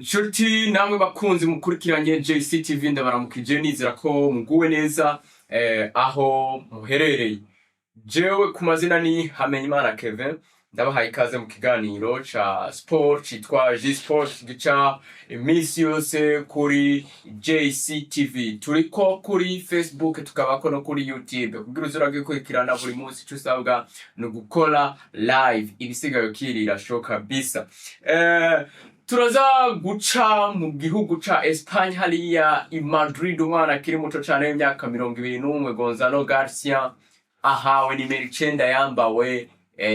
Nshuti namwe bakunzi mukurikiranye JCTV, ndabaramukije, nizera ko muguwe neza aho muherereye. Jewe ku mazina ni Hamenyimana Kevin, ndabahaye ikaze mu kiganiro ca sport citwa J Sport, gica iminsi yose kuri JCTV. Turiko kuri Facebook, tukabako no kuri YouTube. Kugira uze uragikurikirana buri munsi, ico usabwa ni ugukora like, ibisigaye ukirira show kabisa. Turaza guca mu gihugu ca Espagne, hariya i Madrid. Umwana akiri muto cane w'imyaka 21, Gonzalo Garcia, ahawe nimero 9 yambawe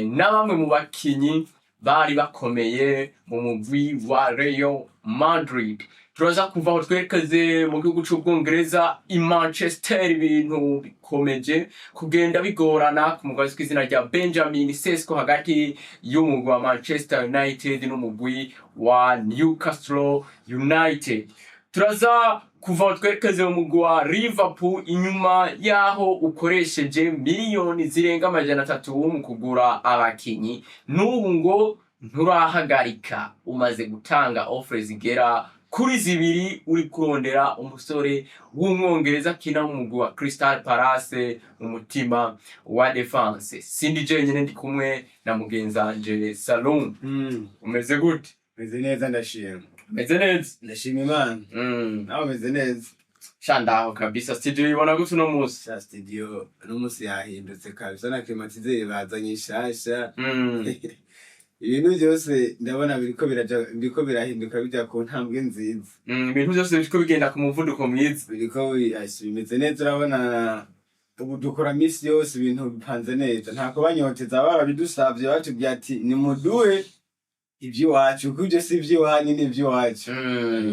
na bamwe mu bakinyi bari bakomeye mu mugwi wa Real Madrid. Turaza kuva aho twerekeze mu gihugu c'Ubwongereza, i Manchester. Ibintu bikomeje kugenda bigorana ku mugwi azwi kw'izina rya Benjamin Sesko, hagati y'umugwi wa Manchester United n'umugwi wa Newcastle United. Turaza kuva aho twerekeze mu mugwi wa Liverpool, inyuma y'aho ukoresheje miliyoni zirenga 300 mu kugura abakinyi, n'ubu ngo nturahagarika, umaze gutanga offre zigera kuri zibiri, uri kurondera umusore w'Umwongereza akina mu mugwi wa Crystal Palace mu mutima wa defense. Sindi jenyine, ndi kumwe na mugenzanje Salum. Umeze gute? Meze neza, ndashima. Umeze neza? Ndashima Imana. Nawe umeze neza? Sha, ndaho kabisa. Studio ibona gute uno munsi? Sha, studio uno munsi yahindutse kabisa, na climatiseur bazanye nshasha. Ibintu byose ndabona biriko biraja, biriko birahinduka bija ku ntambwe nziza. Ibintu byose biriko bigenda ku muvuduko mwiza. Biriko bimeze neza. Urabona ubu dukora misi yose, ibintu bipanze neza, nta kubanyoteza. Barabidusavye, batubwiye ati nimuduhe ivy'iwacu, kuko ivyo si ivy'iwanyu, ni ivy'iwacu.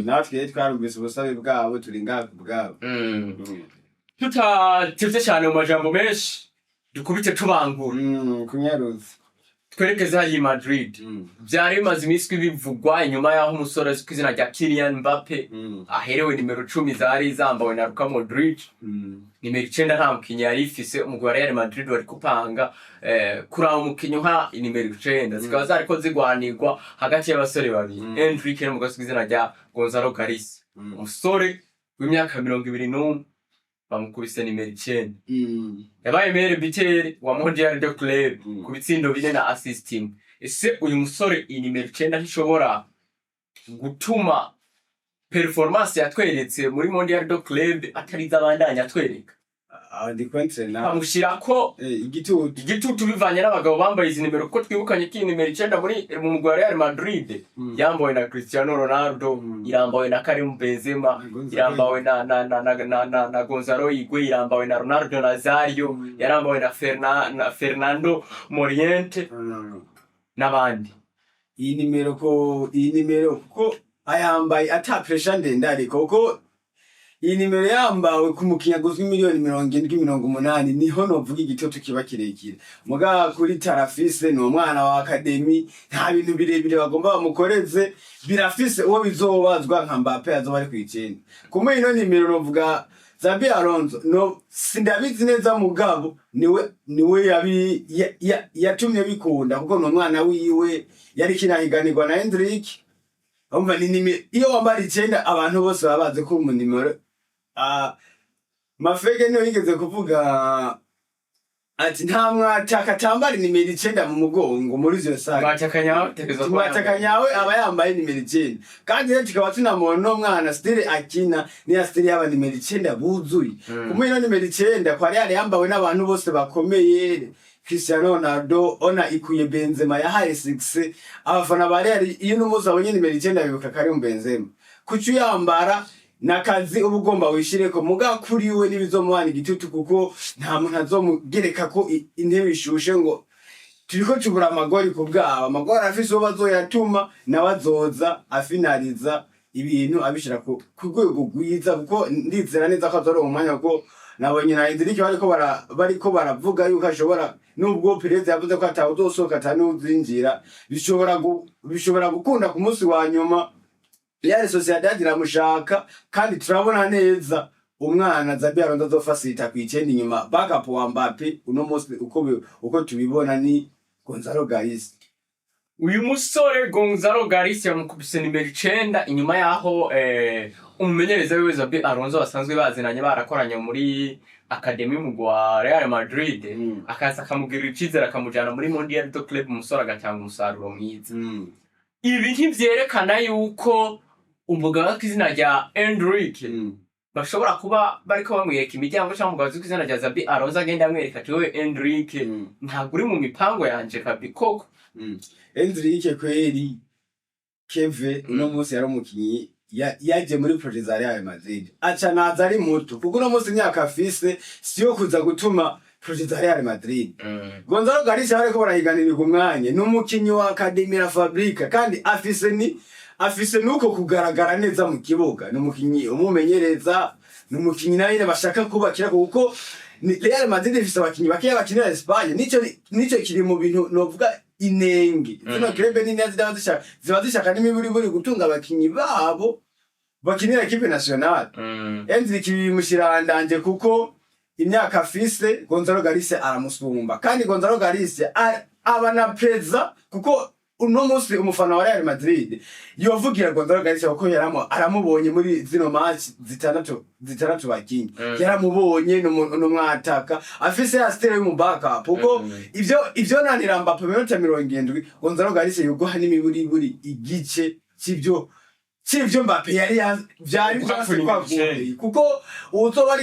Natwe rero twarumvise ubusabe bwabo, turi ngaha ku bwabo. Tutatevye cyane mu majambo menshi, dukubite tubangura. Kunyaruza. Twerekeze hariya i Madrid. Vyari bimaze iminsi bivugwa, inyuma y'aho umusore azwi kw'izina rya Kylian Mbappe aherewe nimero 10 zari zambawe na Luka Modric. Nimero 9 nta mukinyi yari ifise. Umugwi wa Real Madrid wari kupanga kuraba umukinyi uha inimero 9, zikaba zariko zigwanirwa hagati y'abasore babiri, Endrick n'umugwi azwi kw'izina rya Gonzalo Garcia. Umusore w'imyaka 21 bamukubise nimero 9. Yabaye meilleur buteur wa Mondial de Club ku bitsindo 4 na assist imwe. Ese uyu musore, iyi nimero 9 ntishobora gutuma performance yatweretse muri Mondial de Club atari izabandanya atwereka? Aho ndi contre nawe. Bamushyirako Igitutu. igitutu bivanye n'abagabo bambaye izi nimero, kuko twibukanye ko iyi nimero 9 muri mu mugwi wa Real Madrid yambawe na Cristiano Ronaldo, irambawe na Karim Benzema, Gonzalo. irambawe na Gonzalo Higuain, irambawe na Ronaldo Nazario, yarambawe na Fernando Moriente n'abandi. Iyi nimero, ko iyi nimero kuko ayambaye ata pressure ndende, ariko kuko iyi nimero yambawe ku mukinnyi aguzwe miliyoni 70, 80, niho novuga igitutu kiba kirekire. Muga kuri tarafise ni umwana wa academy, nta bintu birebire bagomba bamukoreze. Birafise uwo bizobazwa nka Mbappe azoba ari kw'icenda. Kumuha ino nimero, novuga Xabi Alonso, no sindabizi neza, mugabo niwe yabi yatumye bikunda, kuko ni umwana wiwe yari kinahiganirwa na Endrick. Umva, ni nimero, iyo wambara 9 abantu bose baba bazi ko uri mu nimero. Mafege niyo yigeze kuvuga ati nta mwataka atambara nimero 9 mu mugongo muri izo sare. Mwataka nyawe ategerezwa kuba Mwataka yambaye. Nyawe aba yambaye nimero 9. Kandi rero tukaba tunamubona uno mwana, style akina niya style y'aba nimero 9 buzuye. Kumwe ino nimero 9 kwa Real yambawe n'abantu bose bakomeye, Cristiano Ronaldo, ona ikuye Benzema yahaye 6 abafana ba Real. Iyo n'umunsi abonye nimero 9 bibuka Karim Benzema. Kuki uyambara nakazi uba ugomba wishireko, muga kuri we n'ibizomuhana igitutu, kuko nta muntu azomugereka ko intebe ishushe ngo turiko tubura amagori ku bwabo. Amagori afise uwo bazoyatuma, nawe azoza afinaliza ibintu abishira ku rwego rwiza, kuko ndizera neza ko azoronka umwanya, kuko nabonye na Endrick bariko baravuga yuko ashobora, nubwo Perez yavuze ko atawuzosohoka ata n'uwuzinjira, bishobora gukunda ku munsi wa nyuma. Real Sociedad iramushaka, kandi turabona neza umwana Xabi Alonso azofasita kw'icenda inyuma, backup wa Mbappe. Uno munsi uko tubibona ni Gonzalo Garcia. Uyu musore Gonzalo Garcia yamukubise nimero 9 inyuma yaho umumenyereza wiwe Xabi Alonso basanzwe bazinanye, barakoranye muri academy y'umugwi wa Real Madrid, akaza akamugirira icizere, akamujana muri Mondial de Club, umusore agatanga umusaruro mwiza. Ibi ntivyerekana yuko umugabo kw'izina rya Endrick bashobora kuba bariko bamwereka imiryango, cyangwa umugabo azwi kw'izina rya Xabi Alonso agenda amwereka ati: "Wewe Endrick, ntabwo uri mu mipango yanje kabi koko"? Endrick kweri, Keve, uno munsi yari umukinyi yaje muri projet za Real Madrid, aca naza ari muto, kuko uno munsi imyaka afise siyo kuza gutuma projet za Real Madrid. Gonzalo Garcia bariko barahiganirirwa umwanya, ni umukinyi wa Academia La Fabrica, kandi afise nuko kugaragara neza mu kibuga. Ni umukinyi umumenyereza, ni umukinyi nawe nyene bashaka kubakira, kuko ni Real Madrid ifise abakinyi bakeya bakinira Espagne. Nico kiri mu bintu novuga inenge zino club nini ziba zishaka n'imiburiburi gutunga abakinyi babo bakinira équipe nationale. Endrick bimushirandanje kuko imyaka afise Gonzalo Garcia aramusumba, kandi Gonzalo Garcia aba na preza, kuko uno munsi umufana wa Real Madrid yovugira Gonzalo Garcia, kuko aramubonye muri zino match zitandatu bakinye. Yaramubonye, numwataka afise ya style y'umu backup, kuko ivyo nanira Mbappe minota 70, Gonzalo Garcia yuguha n'imiburiburi igice c'ivyo Mbappe yari vyari vyose kwaguye, kuko uzoba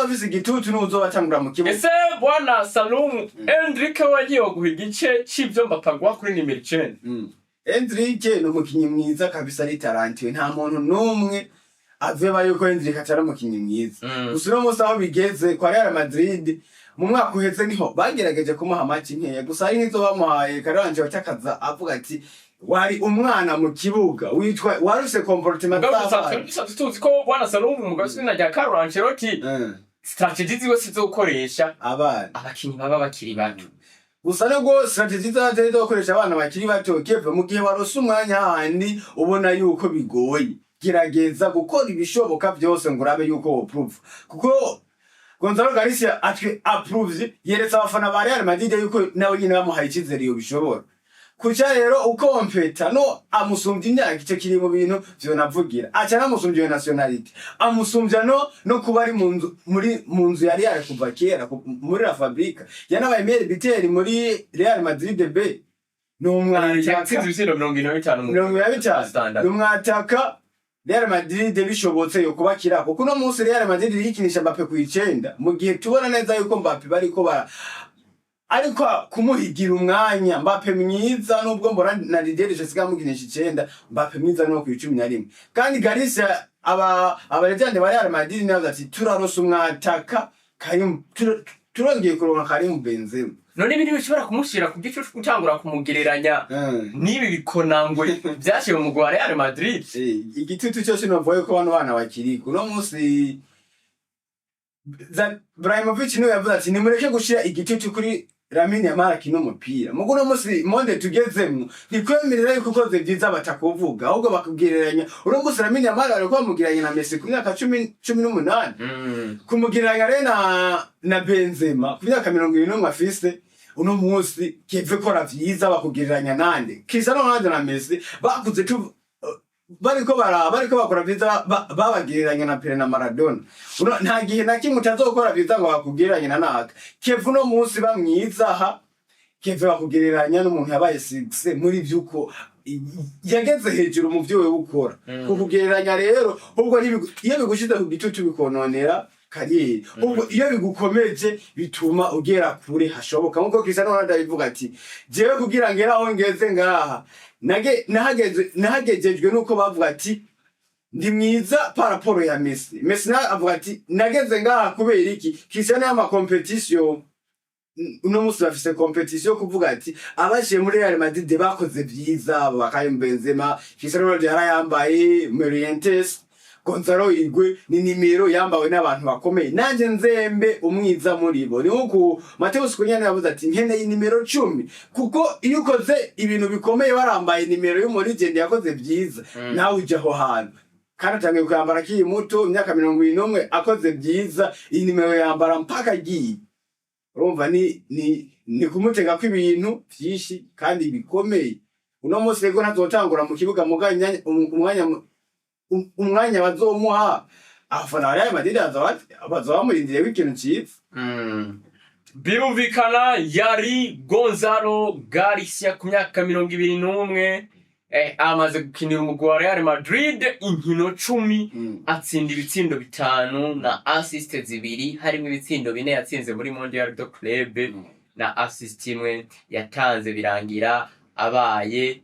afise igitutu n'uzoba atangura mu kibuga. Ese bwana Salum, Endrick we yagiye guha igice c'ivyo Mbappe aguha kuri nimero 9? Endrick ni umukinyi mwiza kabisa, ari talentueux. Nta muntu n'umwe aveba yuko Endrick atari umukinyi mwiza. Gusa uno munsi aho bigeze kwa Real Madrid, mu mwaka uheze niho bagerageje kumuha match nkeya, gusa hari nk'izo bamuhaye, Carlo Ancelotti akaza avuga ati: "Wari umwana mu kibuga, witwa wari ufise comportement Mugabo z'abana." Dusanzwe tuzi ko bwana Salum, umugabo w'izina rya Carlo Ancelotti, strategy ziwe si zo gukoresha abana, abakinyi baba bakiri bato. Gusa nubwo strategy z'abatari zo gukoresha abana bakiri bato, Keve, mu gihe warose umwanya handi ubona yuko bigoye, gerageza gukora ibishoboka byose ngo urabe yuko woprove, kuko Gonzalo Garcia atwe approve, yeretse abafana ba Real Madrid yuko nawe nyine bamuhaye icyizere iyo bishobora kuca. Rero ukompeta no amusumbya imyaka, ico kiri mu bintu vyonavugira, aca namusumbya iyo nationality, amusumbya no kuba ari mu nzu, muri mu nzu yari yari kuva kera muri La Fabrica, yanabaye meilleur buteur muri Real Madrid B. Ni umwataka. Yatsinze ibitsindo 45 mu 45. Standard. Ni umwataka Real Madrid bishobotse yo kubakira, kuko uno munsi Real Madrid irikinisha Mbappe ku 9, mu gihe tubona neza yuko Mbappe bariko bara ariko kumuhigira umwanya. Mbappe mwiza, nubwo mbona na Didier Deschamps amukinisha 9, Mbappe mwiza no ku 11. Kandi Garcia, aba legend ba Real Madrid navuze ati: "Turarose umwataka Karim, turongeye kuronka Karim Benzema." None ibi ntibishobora kumushira ku gicucu, gutangura kumugereranya n'ibi bikonangwe vyashiwe mu mugwi wa Real Madrid? Igitutu cyose novuga ko bano bana bakiri uno munsi, Ibrahimovic niwe yavuze ati: "Nimureke gushira igitutu kuri Lamine Yamal akina umupira." Mugo uno munsi monde tugezemwo ntikwemerera yuko ukoze vyiza batakuvuga, ahubwo bakugereranya. Uno munsi Lamine Yamal bariko bamugereranya na Messi ku myaka 18, kumugereranya rero na Benzema ku myaka 21 afise uno munsi. Keve kora vyiza bakugereranya nande? Cristiano Ronaldo na Messi bakuze tu bariko bakora vyiza, babagereranya na Pele na Maradona. Nta gihe na kimwe utazokora vyiza ngo bakugereranye na naka. Keve uno munsi bamwiza aha, Keve bakugereranya n'umuntu yabaye succès muri vyuko yageze hejuru mu vyo wewe ukora. Kukugereranya rero ubwo iyo bigushize ku gitutu bikononera carrière, ubwo iyo bigukomeje bituma ugera kure hashoboka, nkuko Cristiano Ronaldo abivuga ati: "Jewe kugira ngere aho ngeze ngaha, nage nahageze nahagejejwe nuko bavuga ati ndi mwiza par rapport ya Messi." Messi nawe avuga ati: "Nageze ngaha kubera iki?" Cristiano y'ama competition, uno munsi bafise competition yo kuvuga ati abaciye muri Real Madrid bakoze vyiza, abo Karim Benzema, Cristiano Ronaldo yarayambaye, Morientes, Gonzalo Higuain, ni nimero yambawe n'abantu bakomeye, nanje nzembe umwiza muri bo. Ni nkuko Mateus Cunha yavuze ati: "Nkeneye nimero 10," kuko iyo ukoze ibintu bikomeye warambaye nimero y'umu legend yakoze vyiza, nawe uja aho hantu. Kandi atangiye kuyambara akiri muto, imyaka 71, akoze vyiza iyi nimero yambara mpaka agiye. Urumva ni kumutega ko ibintu vyinshi kandi bikomeye. Uno munsi rero ntazotangura mu kibuga, muga umwanya bazomuha, abafana ba Real Madrid bazoba bamurindiriyeho ikintu ciza. Birumvikana, yari Gonzalo Garcia ku myaka 21, amaze gukinira umugwi wa Real Madrid inkino 10, atsinda ibitsindo 5 na assist 2, harimo ibitsindo 4 yatsinze muri Mondial de Club na assist 1 yatanze, birangira abaye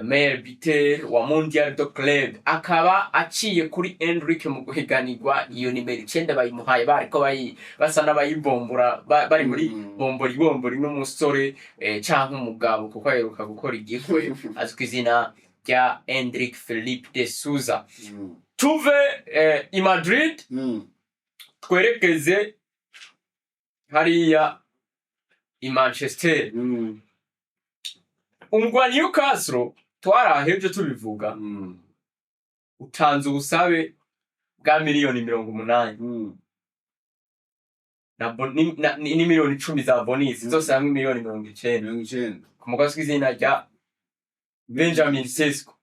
meilleur buteur wa Mondial de Club, akaba aciye kuri Endrick mu guhiganirwa iyo nimero 9. Bayimuhaye bariko basa n'abayibombora, bari muri bombori bombori n'umusore, canke umugabo, kuko aheruka gukora igikwe, azwi izina rya Endrick Philippe de Souza. Tuve i Madrid, twerekeze hariya i Manchester. Umugwi wa Newcastle, twaraheje tubivuga, utanze ubusabe bwa miliyoni 80 na ni miliyoni 10 za bonus, zose hamwe miliyoni 90 90. ku mugozi w'izina rya Benjamin Sesko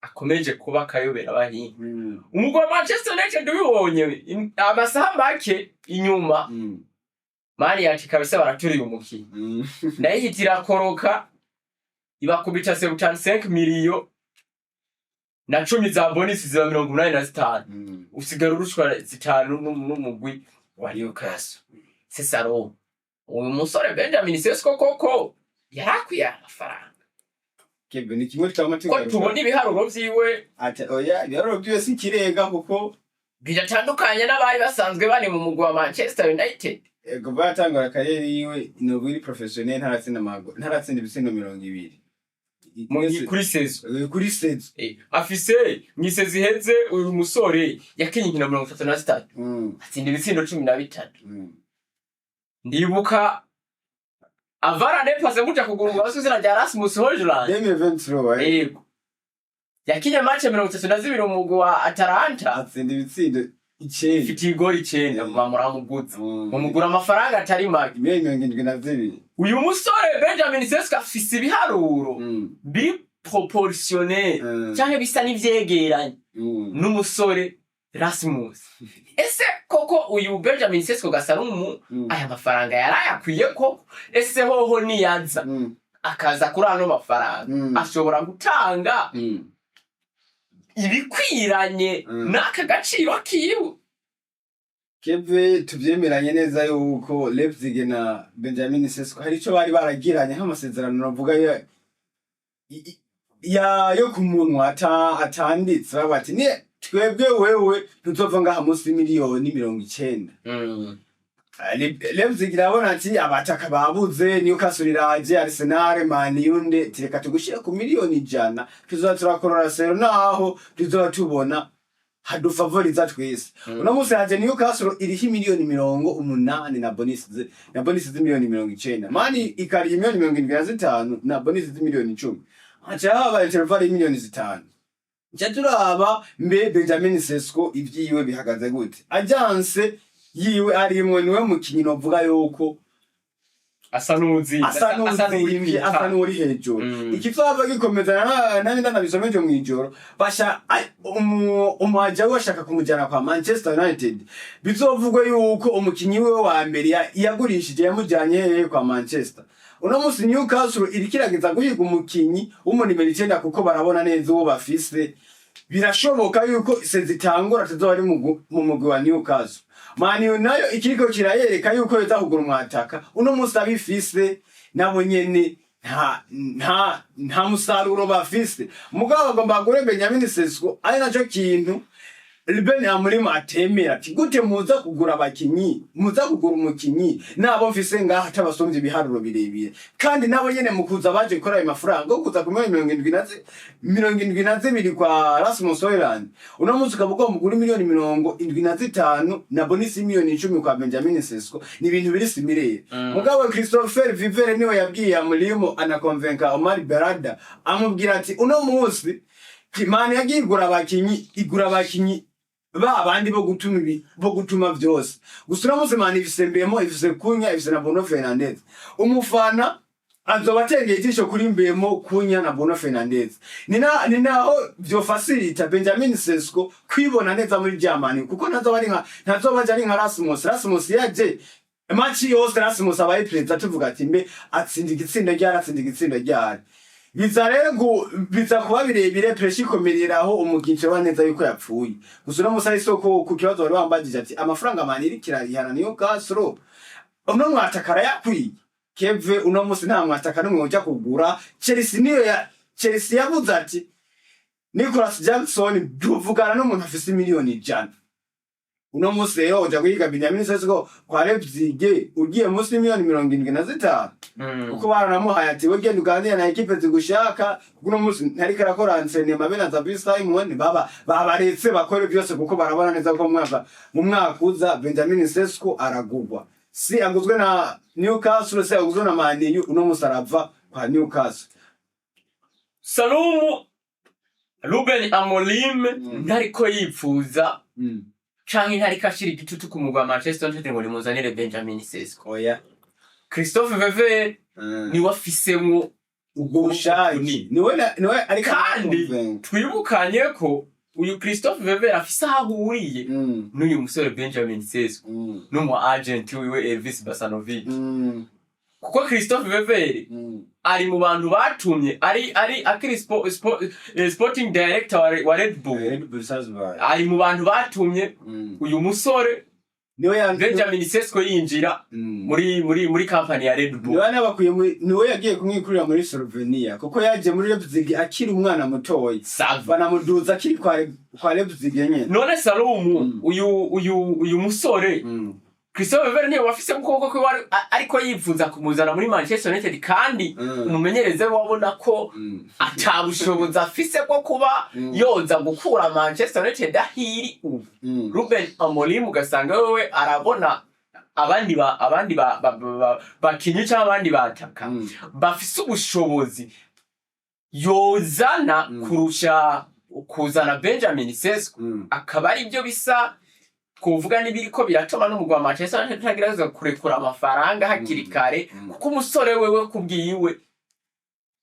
akomeje kuba akayobera abahinga. Umugwi wa Manchester United ubibonye amasaha make inyuma, mani yacu kabisa, baraturiye umukinyi, nayo ihita irakoroka, ibakubita 75 miliyo na 10 za bonus, ziba 85. Usigara urushwa 5 n'umugwi wa Newcastle. Cesaro, uyu musore Benjamin Sesko koko yarakwiye amafaranga? Kevin, ni kimwe twama Ko tugaruka. tubona ibiharuro vyiwe Ati oya, ibiharuro vyiwe si ikirenga kuko bidatandukanye n'abari basanzwe bari mu mugwi wa Manchester United. Kuva yatangura carrière yiwe, novuga iri professionnel, ntaratsinda ibitsindo 20. Kuri saison. Kuri saison. Afise mw'isezi iheze, uyu musore yakinye inkino 33, atsinda ibitsindo 13. Ndibuka avara nepase muja kugura uzwi izina rya Rasmus Hojlund. 2023, eh? Yego, yakinye match 32 mu mugwi wa Atalanta, Atsinda ibitsindo 9. ifitiye igori 9, bamuramuguze, mumugura amafaranga atari make. Miliyoni 72. Uyu musore Benjamin Sesko afise ibiharuro biri proportionnel canke bisa n'ivyegeranye n'umusore Rasmus. Ese koko uyu Benjamin Sesko gasa n'umu aya mafaranga yarayakwiye koko? Ese hoho niyaza akaza kuri ano mafaranga, ashobora gutanga ibikwiranye n'aka gaciro kiwe? Keve, tuvyemeranye neza yuko Leipzig na Benjamin Sesko hari ico bari baragiranye nk'amasezerano, navuga ya yo ku munwa atanditse, bavuga ati ni twebwe wewe ntuzova ngaha munsi y'imiliyoni 90. Leipzig irabona ati abataka babuze, Newcastle iraje, Arsenal, Man U, tireka tugushire ku miliyoni 100, tuzoba turakorora sero naho tuzoba tubona hadufavoriza twese. Uno munsi haje Newcastle iriho imiliyoni 80 na bonus z'imiliyoni 90, Mani ikariye imiliyoni 75 na bonus z'imiliyoni 10, haca haba intervalle y'imiliyoni 5. Nca turaba mbe Benjamin Sesko ivyiwe bihagaze gute? Agence yiwe arimwo, niwe mukinyi novuga yuko Asa n'uwuzimvye. Asa n'uwuzimvye, asa n'uri hejuru. Ikizaba gikomeza, nani ndanabisomeje mw'ijoro, basha umuhaja we bashaka kumujana kwa Manchester United. Bizovugwa yuko umukinyi wiwe wa mbere yagurishije yamujanye hehe? Kwa Manchester. Uno musi Newcastle iriko irageza guhiga umukinyi w'umunimero 9, kuko barabona neza uwo bafise. Birashoboka yuko sezitangura tuzoba ari mu mugwi wa Newcastle. Man U nayo ikiriko kirayereka yuko yoza kugura umwataka. Uno musi abifise nabo nyene nta musaruro bafise, mugabo bagomba bagure Benjamin Sesko, ari naco kintu Ruben Amorim atemera, ati gute muza kugura abakinyi, muza kugura umukinyi nabo mfise ngaha atabasomvye ibiharuro birebire? Kandi nabo nyene mu kuza baje gukora ayo mafaranga yo kuza ku miliyoni 72 kwa Rasmus Hojlund, uno munsi ukaba ugomba kugura miliyoni 75 na bonus y'imiliyoni 10 kwa Benjamin Sesko, ni ibintu biri similaire. Mugabo Christopher Vivere niwe yabwiye Amorim, anakonvenka Omar Berrada, amubwira ati uno munsi Mani yagiye igura abakinyi, igura abakinyi ba bandi bo gutuma ibi, bo gutuma vyose. Gusa uno munsi Mani ifise Mbeumo, ifise Cunha, ifise na Bruno Fernandes. Umufana Azoba atengeye ijisho kuri Mbeumo, Cunha na Bruno Fernandes. Ni naho vyofacilita Benjamin Sesko kwibona neza muri Germany, kuko ntazoba aje ari nka Rasmus. Rasmus yaje match yose, Rasmus abaye perezida, tuvuga ati mbe atsinda igitsindo ryari, atsinda igitsindo ryari? Biza rero biza kuba birebire, pressure ikomereraho umukinyi aba neza yuko yapfuye. Gusa uno musi isoko ku kibazo wari wambajije ati amafaranga Man iriko irarihana Newcastle, uno mwataka arayakwiye? Keve, uno musi nta mwataka n'umwe uja kugura. Chelsea niyo ya Chelsea yavuze ati Nicolas Jackson tuvugana n'umuntu afise miliyoni 100. Uno musi rero uja guhiga Benjamin Sesko kwa Leipzig ugiye musi miliyoni 75, kuko baranamuhaye ati we genda uganire na ekipe zigushaka, kuko uno musi ntariko arakora entraînement be na Xavi Simon, baba babaretse bakore byose, kuko barabona neza ko mu mwaka uza Benjamin Sesko aragurwa, si aguzwe na Newcastle, si aguzwe na Man U, uno musi arava kwa Newcastle. Salumu, Ruben Amorim ntariko yipfuza canke ntariko ashira igitutu ku mugwa wa Manchester United ngo nimuzanire Benjamin Sesko. Oya. Christophe Vivell niwe afisemwo Ubwo bushake niwe ariko Kandi arakonvenka. twibukanye ko uyu Christophe Vivell afise aho ahuriye n'uyu musore Benjamin Sesko n'umu agent wiwe Elvis Basanovic, kuko Christophe Vivell ari mu bantu batumye ari akiri sporting director wa Red Bull. Red Bull Salzburg. Ari mu bantu batumye uyu musore Niwe ya Benjamin Sesko yinjira muri company ya Red Bull. Niwe nabakuye muri, niwe yagiye kumwikurira muri Slovenia, kuko yaje muri Leipzig akiri umwana mutoyi. Sava. Banamuduza akiri kwa Leipzig nyene. None Salomu, uyu musore Christophe Vivell niwe wafise mu kuboko kwe ariko yifuza kumuzana muri Manchester United, kandi umumenyereze wabona ko ata bushobozi afise bwo kuba yoza gukura Manchester United ahiri ubu. Ruben Amorim ugasanga wewe arabona abandi bakinyi cyangwa abandi bataka bafise ubushobozi yozana kurusha kuzana Benjamin Sesko, akaba ari byo bisa kuvuga n'ibiriko biratuma n'umugwi wa Manchester United utagerageza kurekura amafaranga hakiri kare, kuko umusore wewe kubwiwe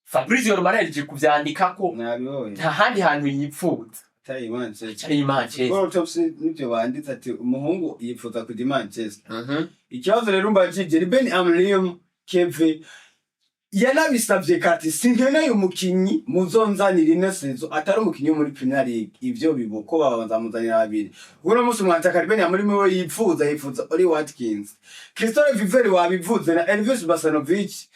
Fabrizio Romano yahejeje kuvyandika ko Nabibonye. nta handi hantu yipfuza Atari Manchester. ari Manchester. Goal Tops nivyo banditse ati umuhungu yifuza kuja i Manchester. Ikibazo rero mbajije, Ruben Amorim, Keve, yanabisabye kati sinkeneye umukinyi muzonzanira ino saison atari umukinyi wo muri Premier League. Ivyo bibo ko babanza muzanira babiri. Uno munsi umwataka Ruben Amorim we yifuza Oli Watkins, Christophe Vivell wabivuze na Elvis Basanovic.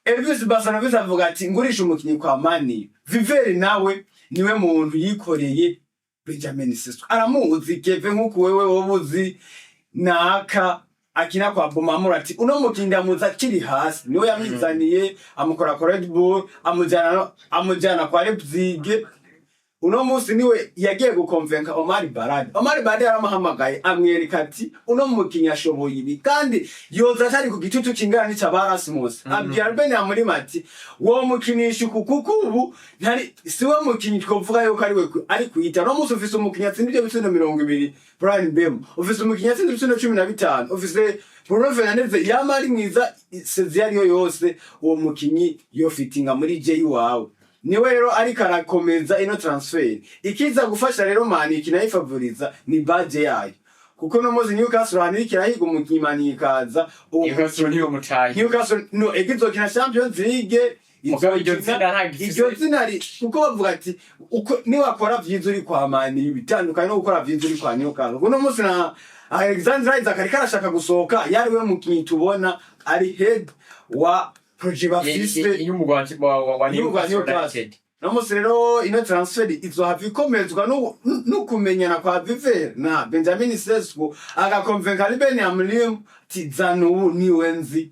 Elvis Basanovic avuga ati ngurisha umukinyi kwa Man U. Vivell nawe niwe muntu yikoreye Benjamin Sesko, aramuzi Keve nkuko wewe wobuzi naka akina kwa Bumamura, ati uno mukinyi ndamuzi akiri hasi. Niwe yamwizaniye, amukora kwa Red Bull, amujana kwa Leipzig. Uno munsi niwe yagiye gukonvenka Omar Berrada. Omar Berrada yaramuhamagaye, amwereka ati uno mukinyi ashoboye ibi kandi yoza atari ku gitutu kingana n'ica ba Rasmus. Abwira Ruben Amorim ati wo mukinisha uku, kuko ubu ntari siwe mukinyi twovuga yuko ari we ari kwita. Uno munsi ufise umukinyi atsinda ivyo bitsindo 20, Bryan Mbeumo, ufise umukinyi atsinda ibitsindo 15, ufise Bruno Fernandes yama ari mwiza saison ariyo yose. Uwo mukinyi yofitinga muri J wawe. Niwe rero ariko arakomeza ino transfer. Ikiza gufasha rero Man ikinayifavoriza ni budget yayo, kuko no muzi Newcastle ahantu iriko irahiga umukinyi, Man ikaza uwo. Newcastle niyo mutayi. Newcastle no igizokina Champions League. Mugabo iryo izokina- zina nta iryo zina kuko bavuga ati uko niwakora vyiza uri kwa Man bitandukanye no gukora vyiza uri kwa Newcastle. Kuno munsi na Alexander Isak ariko arashaka gusohoka, yari we mukinyi tubona ari head wa projet bafise y'umugwi wa y'umugwi wa Newcastle Newcastle. United. No munsi rero ino transfer izohava ikomezwa no kumenyana kwa Vivell na Benjamin Sesko, agakonvenka Ruben Amorim ati zana ubu niwe nzi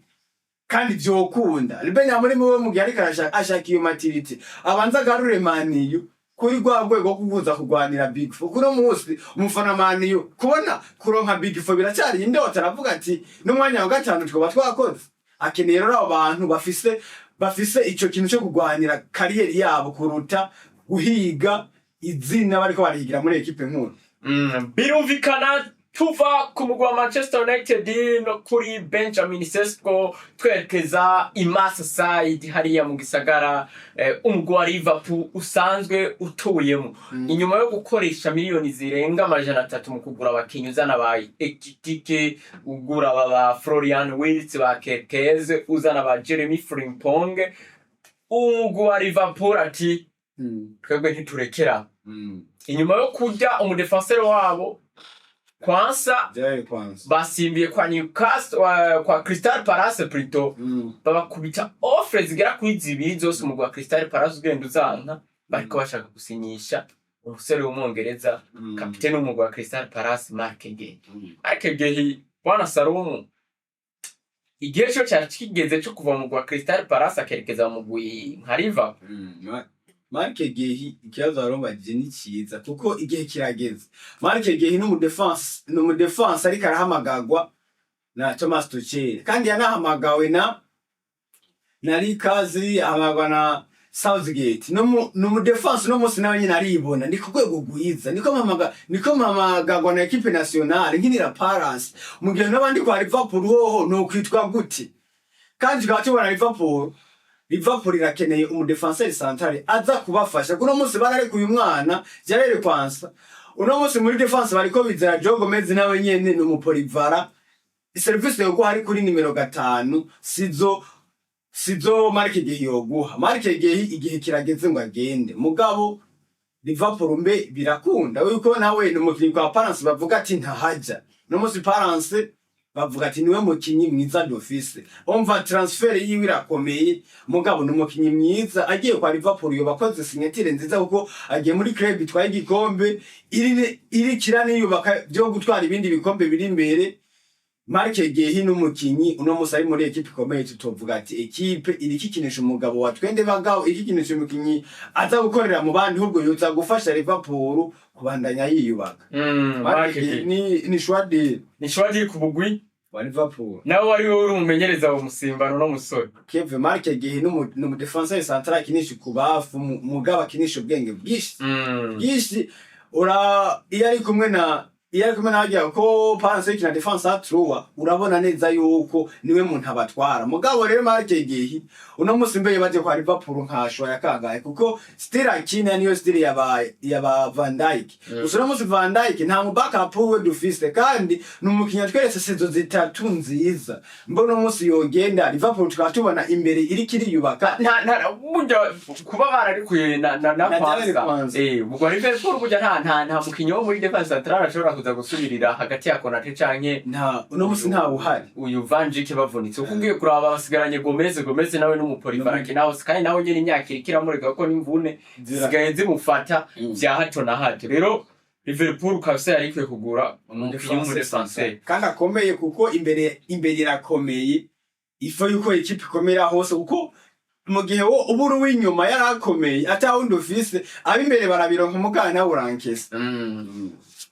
kandi vyokunda. Ruben Amorim we mu gihe ariko ashaka iyo maturité, abanza agarure Man U kuri rwa rwego rwo kubuza kurwanira Big Four. Kuno munsi umufana Man U kubona kuronka Big Four biracyari indoto, aravuga ati n'umwanya wa gatanu twoba twakoze. Akeneye rero abo bantu bafise ico kintu cyo kurwanira carrière yabo kuruta guhiga izina bariko barihigira muri ekipe nkuru. Birumvikana. Tuva ku mugwi wa Manchester United no kuri Benjamin Sesko, twerekeza i Merseyside hariya mu gisagara umugwi wa Liverpool usanzwe utuyemo. Inyuma yo gukoresha miliyoni zirenga 300 mu kugura abakinyi, uzana ba Ekitike, ugura ba Florian Wirtz, ba Kerkez, uzana ba Jeremy Frimpong, umugwi wa Liverpool ati twebwe ntiturekera. Inyuma yo kurya umudefenseur wabo Kwansa, Jarell Kwanza. basimbiye kwa Newcastle, kwa Crystal Palace plutôt, babakubita offre zigera kuri zibiri zose. Umugwi wa Crystal Palace ugenda uzanka, bariko bashaka gusinyisha umusore w'umwongereza, kapitene w'umugwi wa Crystal Palace, Marc Guehi. Marc Guehi, bwana Salumu, igihe cyo cyari kigeze cyo kuva mu mugwi wa Crystal Palace akerekeza mu mugwi nka Liverpool? Marc Guehi, ikibazo warumbajije ni cyiza kuko igihe kirageze. Marc Guehi ni umudefense ariko arahamagagwa na Thomas Tuchel, kandi yanahamagawe na Rikazi, ahamagwa na Southgate. Ni umudefense uno munsi nawe nyine aribona ni ku rwego rwiza, niko mpamagagwa na équipe nationale nkinira Palace mu gihe n'abandi kwa Liverpool hoho no kwitwa gute? Kandi tukaba tubona Liverpool irakeneye umudefenseur central aza kubafasha. Kuno munsi bararekuye umwana Jarell Kwansa. Uno munsi muri défense bariko bizera Joe Gomez, nawe nyene ni umupolyvalent. Service yoguha ari kuri nimero 5 sizo Marc Guehi yoguha. Marc Guehi igihe kirageze ngo agende, mugabo Liverpool mbe birakunda yuko nawe ni umukinyi kwa Palace bavuga ati ntahaja. No munsi Palace bavuga ati niwe mukinyi mwiza d'office. Umva, transfer yiwe irakomeye, mugabo ni umukinyi mwiza. Agiye kwa Liverpool yoba akoze signature nziza, kuko agiye muri club itwaye igikombe, iri kiraniyubaka byo gutwara ibindi bikombe biri imbere. Marc Guehi n'umukinyi uno musi ari muri ekipe ikomeye, tutovuga ati ekipe iriko ikinisha umugabo wa twende bagabo, iriko ikinisha umukinyi aza gukorera mu bandi, ahubwo yoza gufasha Liverpool kubandanya yiyubaka. Marc Marc Guehi Guehi ni choix de ni choix ku bugwi wa Liverpool. Nawe wari wowe uri umumenyereza wa musimbano no musore. Kevin, Marc Guehi n'umu défenseur central akinisha kubafu, mugabo akinisha ubwenge bwinshi bwinshi. Ura iyo ari kumwe na hagiye ko Palace ikina défense à trois, urabona neza yuko niwe muntu abatwara. Mugabo rero Marc Guehi uno musi mbere baje kwa Liverpool nka choix ya kangahe? Kuko style akina niyo style yaba Van Dijk. Gusa uno musi Van Dijk nta mu backup we dufise, kandi ni umukinnyi atweretse saison zitatu nziza. Mbona uno musi yogenda Liverpool tukaba tubona imbere iriko iriyubaka. Nta burya kuba bararikuye na Na Jarell Kwanza. Kwanza. Ubwo Liverpool burya nta mukinyi wo muri défense centrale ashobora kuza gusubirira hagati ya Konate canke Nta, uno musi nta uhari. uyu Van Dijk bavunitse. Uko ugiye kuraba basigaranye Gomez. Gomez nawe n'umupolyvalent nawe, kandi nawe nyene imyaka iriko iramureka ko n'imvune zisigaye zimufata vya hato na hato. Rero Liverpool kabisa yari ikwiye kugura umukinyi w'umudefenseur kandi akomeye, kuko imbere irakomeye. Ifo yuko ikipe ikomera hose, kuko mu gihe wo uba uri uw'inyuma yarakomeye atawundi ufise, ab'imbere barabironka, umugana nawe urankesa.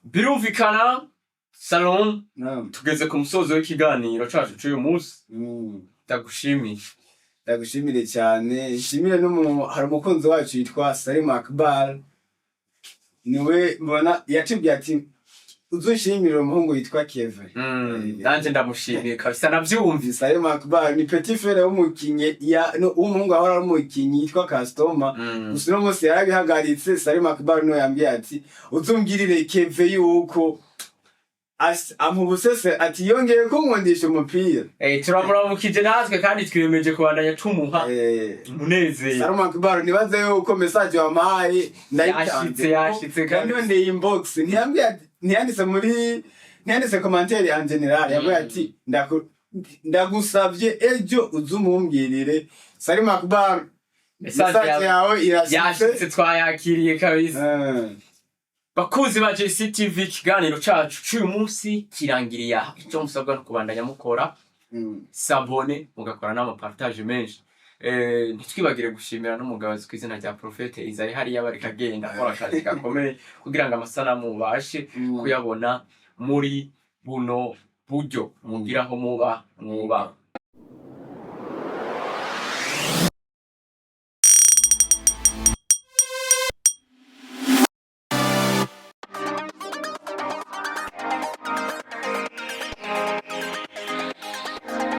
Birumvikana Salon. Naam. Tugeze ku musozo w'ikiganiro cacu c'uyu munsi. Ndagushimiye. Ndagushimire cyane, nshimire hari umukunzi wacu yitwa Salim Akbar, niwe mbona yatubwiye ati uzushimire umuhungu yitwa Kevin. Nanje ndamushimiye kabisa, navyumvise. Salim Akbar ni petit frère w'umukinyi ya no, w'umuhungu ahora ari umukinyi yitwa Castoma. Gusa uno munsi yarabihagaritse. Salim Akbar niwe yambwiye ati uzumbwirire Keve yuko ampa ubusese, ati yongeye kunkundisha umupira. Turamuramukije natwe kandi twiyemeje kubandanya tumuha umunezero. Salim Akbar, nibaze yuko message wampaye ndayitanze. Yashitse kabisa. Yandondeye inbox, ntiyambwiye ntiyanditse muri, ntiyanditse commentaire en général, yambwiye ati ndagusavye ejo uzumumbwirire. Salim Akbar, Message message yawe irashitse. Yashitse, twayakiriye kabisa. Bakunzi ba JCTV, ikiganiro cacu c'uyu munsi kirangiriye aha. Ico musabwa no kubandanya mukora s'abonner, mugakora n'amapartage menshi. Ntitwibagire gushimira n'umugabo azwi ku izina rya Prophète Isaie hariya bariko agenda akora akazi gakomeye kugira ngo amasanamu mubashe kuyabona muri buno buryo. Mugira aho muba mwubaha.